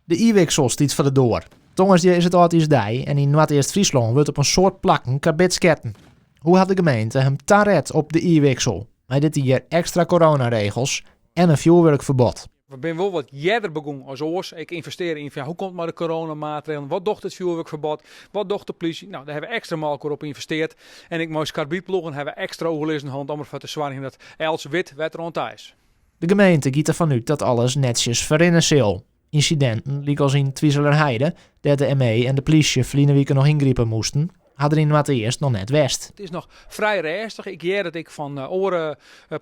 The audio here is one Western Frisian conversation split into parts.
De jierwiksel stiet foar de doar. Tongersdei is it âldjiersdei en yn Noardeast-Fryslân wurdt op in soad plakken karbidsketten. Hoe hat de gemeente him taret op de jierwiksel? Mei dit jier ekstra coronaregels en in fjoerwurkferbod. We binne wol wat earder begûn as oars. Ek ynvestearre yn fan ja, hoe komt it mei de coronamaatregelen? Wat docht it fjoerwurkferbod? Wat docht de plysje? Nou, dêr hawwe we ekstra mei elkoar op ynvesteard. En ek mei ús karbidploegen hawwe we ekstra oerlizzen hân om derfoar te soargjen dat elts wit wêr't er oan ta is. De gemeente giet derfan út dat alles netsjes ferrinne sil. Ynsidinten lykas yn Twizelerheide, dêr't de ME en de plysje ferline wike noch yngripe moasten, ha der yn Noardeast noch net west. It is noch frij rêstich. Ik hear it ek fan oare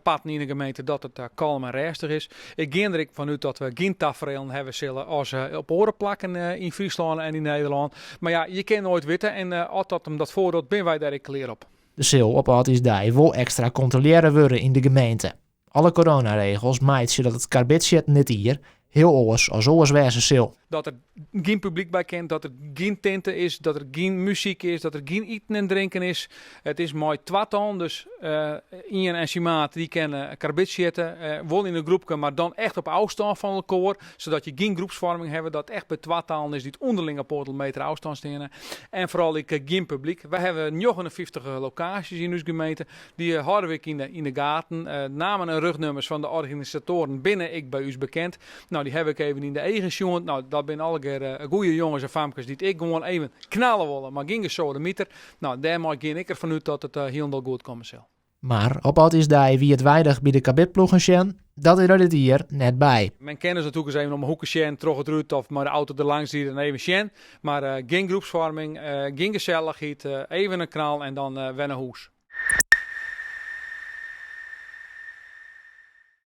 parten yn de gemeente dat it kalm en rêstich is. Ik gean der ek fan út dat we gjin taferelen hawwe sille as op oare plakken yn Fryslân en yn Nederlân. Mar ja, je kinne noait witte en as dat him dat foardocht, binne wy dêr ek klear op. Der sil op âldjiersdei wol ekstra kontrolearre wurde yn de gemeente. Alle coronaregels meitsje dat it karbidsjitten dit jier hiel oars as oars wêze sil. Dat der gjin publyk by kin, dat der gjin tinte is, dat der gjin muzyk is, dat der gjin iten en drinken is. It is mei twatallen, dus ien en syn maat dy kinne karbidsjitte. Wol yn in groepke, mar dan echt op ôfstân fan elkoar, sadat je gjin groepsfoarming hawwe, dat echt by twatallen is dy't ûnderling op oardel meter ôfstân steane. En foaral ek gjin publyk. Wy hawwe 59 lokaasjes yn ús gemeente. Dy hâlde we ek yn de gaten. Nammen en ruchnummers fan de organisatoaren binne ek by ús bekend. No, dy haw ik even yn de eagen sjoen. No, dat binne allegear goeie jonges en famkes dy't ek gewoan even knalle wolle, mar gjin gesoademiter. No, dêrmei gean ik derfan út dat it hielendal goed komme sil. Mar op âldjiersdei wie it weidich by de karbidploegen sjen, dat is der dit jier net by. Men kin dus natuerlik ris even om 'e hoeke sjen, troch it rút of mei de auto der langs ride en even sjen. Mar gjin groepsfoarming, gjin gesellichheid, even in knal en dan wer nei hûs.